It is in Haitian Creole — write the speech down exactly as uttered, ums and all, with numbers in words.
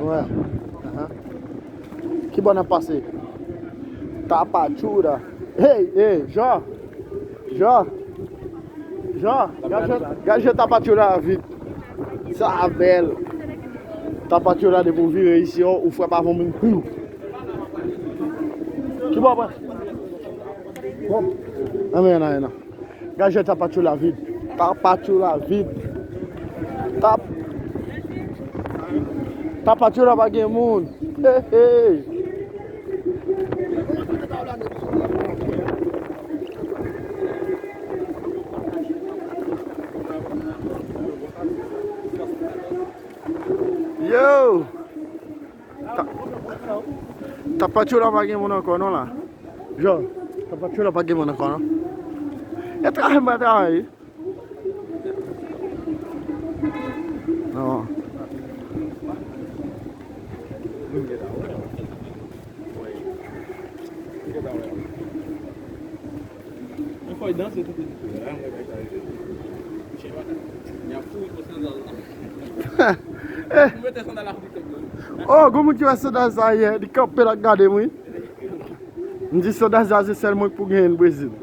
Wè. Aha. Ki bò n ap pase? Tapachula. Hey, hey, Jean. Jean. Jean, gad jan, gad jan Tapachula vid. Sa bèl. Tapachula depi w vire isi, ou, ou frape avè yon moun. Piu. Ki bò w pran? Bon. Anmè, anmè, anmè. Gad jan Tapachula vid. Tapachula vid. Tap. Tapachula pa gen moun. Hey, hey. Yo! Ta-, Tapachula pa gen moun ankò non la. Jean, Tapachula pa gen moun ankò non. E travay m pa travay. Non. Mwen fò danse tou. Mwen mete sandal la pou TikTok yo. Oh, gon moun ki wè sandal sa yè, li kanpe l ap gade m wi. M di sandal sa se sèl mwen k pou genyen l Brezil.